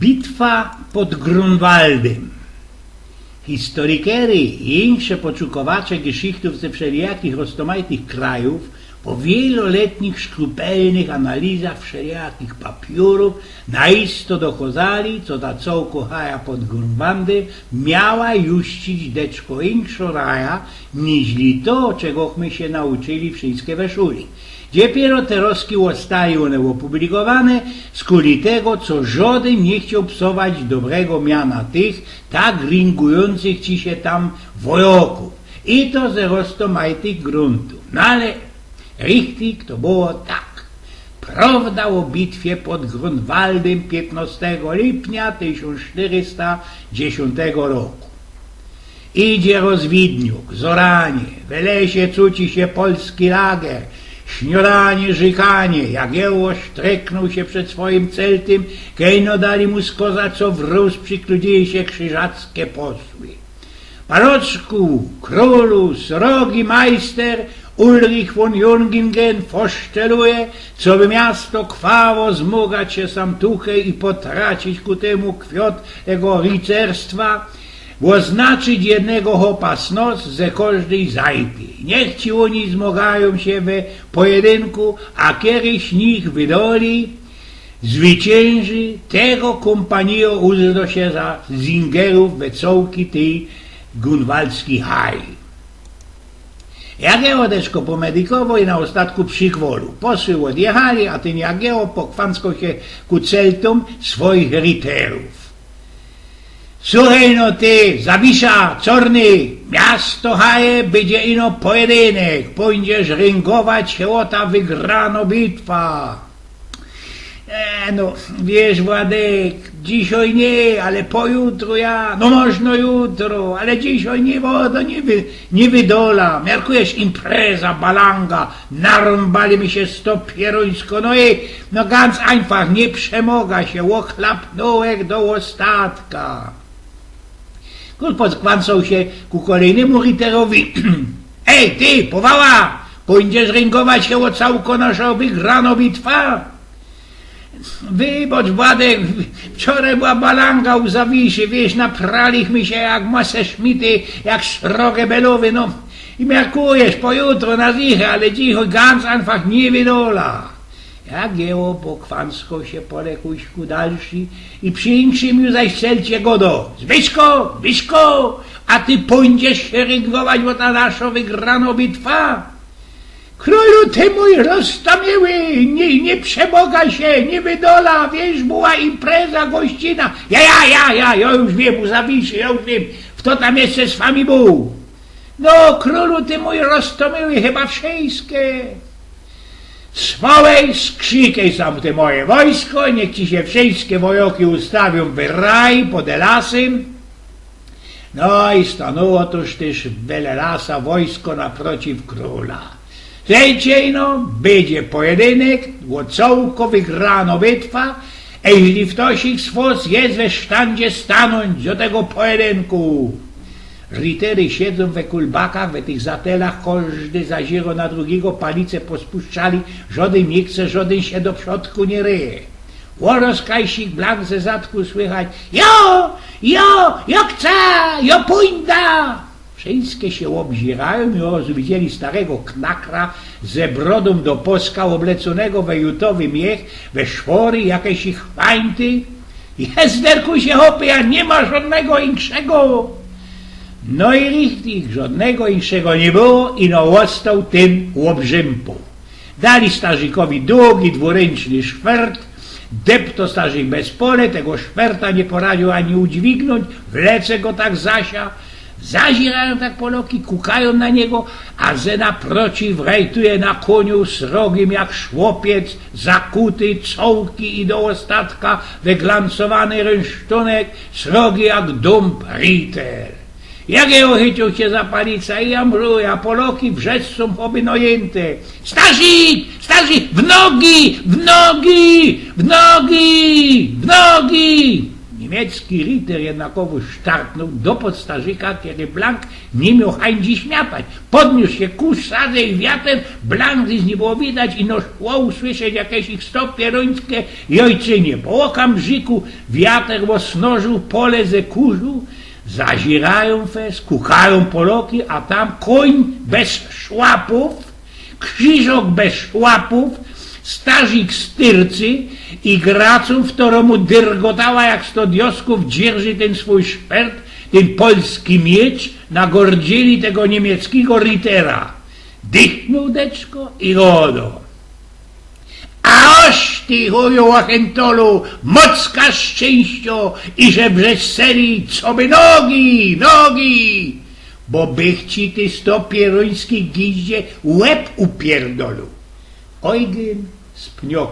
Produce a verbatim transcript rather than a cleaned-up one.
Bitwa pod Grunwaldym. Historikery i insze poszukowacze geszichtōw ze wszelijakich roztōmajtych krajōw po wieloletnich, szkrupelnych analizach wszelijakich papiōrōw naisto dochozali, co ta cołko haja pod Grunwaldy miała juścić deczko inkszŏ raja, niźli to, czegoch my sie nauczyli wszyjske we szuli. Dopiyro te rozki ôstały ône ôpublikowane, skuli tego, co żŏdyn niy chcioł psować dobrego miana tych, tak ringujōncych ci sie tam wojŏkōw. I to ze roztōmajtych gruntōw. No ale richtig to było tak. Prŏwda ô bitwie pod Grunwaldym piytnŏstego lipnia tysiōnc sztyrysta dziesiōntego roku. Idzie rozwidniōk, zoranie, we lesie cuci sie polski lager, śniŏdanie, rzykanie, Jagieło sztryknōł sie przed swojim celtym, kej no dali mu skoza, co wrōz przikludziyli sie krzyżackie posły. Panoczku, krōlu, srogi majster Ulrich von Jungingen foszczeluje, coby miasto krwawo zmogać sie sam tuchej i potracić ku tymu kwiŏt jego ricerstwa, ôznaczyć jednego chopa z nos ze kożdyj zajpy. Niych ci ôni zmogajōm sie we pojedynku, a keryś z nich wydoli, zwyciynży, tego kōmpanijŏ uzdrŏ sie za zingerōw we cołki tyj grunwaldzkij haj. Jagieło deczko pomedikowoł i na ôstatku przikwolył. Posły ôdjechali, a tyn Jagieło pokwanskoł sie ku celtōm swojich riterōw. Suchej no ty, Zawisza, Czŏrny, miasto haje, bydzie ino pojedynek, pōńdziesz ryngować sie ô ta wygranŏ bitwa. E, no, wiysz, Władek, dzisiej niy, ale pojutro ja, no możno jutro, ale dzisiej niy, bo to niy, wy, niy wydola, miarkujesz, impreza, balanga, narōmbali my sie sto pierōńsko, no i, no ganz einfach, niy przemoga sie, ôchlapnōłech do ôstatka. Kōl pokwansoł sie ku kolejnymu riterowi. Ej, ty, powała! Pōńdziesz ryngować sie ô cołko naszŏ wygranŏ bitwa? Wybacz, Władek, wczoraj była balanga u Zawiszy, wiysz, napralich my sie jak Messerschmitty, jak sroge belowy, no. I miarkujesz, pojutro na zicher, ale dzisiej ganz einfach niy wydola. Jagieło pokwanskoł sie po lekujśku dalszy i przi inkszym już zaś celcie gŏdŏ: Zbyszko, Zbyszko, a ty pōńdziesz sie ryngować ô ta naszŏ wygranŏ bitwa? Krōlu ty mōj roztōmiyły, niy, niy przemoga sie, niy wydola, wiysz, była impreza, gościna. Ja, ja, ja, ja, ja już wiym, u Zawiszy, ja już wiym, fto tam jeszcze z wami bōł. No, krōlu ty mōj roztōmiyły, chyba wszyjske. Swołej, skrzykej sam ty moje wojsko, niych ci sie wszyjske wojŏki ustawiōm w raj pod lasym. No i stanōło tuż tyż wele lasa wojsko naprociw krōla. Słychejcie ino, bydzie pojedynek, ô cołko wygranŏ bitwa, a jeźli ftosik z fos je we sztandzie stanōńć do tego pojedynku. Ritery siedzōm we kulbakach, we tych zatelach, kożdy zaziyrŏ na drugigo, palice pospuszczali, żŏdyn niy chce, żŏdyn sie do przodku niy ryje. Ô rozkajsik blank ze zadku słychać: Jo, jo, jo chcã, jo pōńdã! Wszyjske sie ôbzirajōm i rozwidzieli starego knakra ze brodōm do poska, ôblecōnego we jutowy miech, we szwory, jakeś ich fańty. Jezderku sie, chopie, a niy ma żŏdnego inkszego. No i richtig, żŏdnego inkszego niy było, ino ôstoł tyn ôbrzympu. Dali starzikowi dugi, dwurynczny szwert, depto starzik bez pole, tego szwerta niy poradziōł ani udźwignōńć, w lece go tak zasia. Zaziyrajōm tak Polŏki, kukajōm na niego, a ze naprociw rejtuje na kōniu srogim jak szłopiec, zakuty, cołki i do ôstatka wyglancowany rynsztōnek, srogi jak dōmb riter. Jak jŏ chyciōł sie za palicã i jamruje, a Polŏki wrzeszczōm choby nojynte: Starzik! Starzik! W nogi! W nogi! W nogi! W nogi! Niymiecczi riter jednakowo sztartnōł do podstarzyka, kery blank niy mioł hańdzi śmiatać. Podniōs sie kusz, sadze i wiater, blank już niy było widać, ino szło usłyszeć jakeś ich stopierońske jojczynie. Po ôkamrziku wiater ôsnożōł pole ze kurzu, zaziyrajōm fest, kukajōm poloki, a tam kōń bez szłapōw, krziżok bez szłapōw, starzik z Tyrcy i gracōm, w toromu dyrgotała jak sto dioskōw, dzierży tyn swōj szpert, tyn polski miecz na gordzili tego niymieckigo ritera. Dychnōł deczko i godo: „A ôż ty, chuju łachentolu, mocka szczynścio, iże w rzesserii, coby nogi, nogi, bo bych ci, ty stopieroński giździe, łeb upierdolił”. Ojgyn z Pniokōw.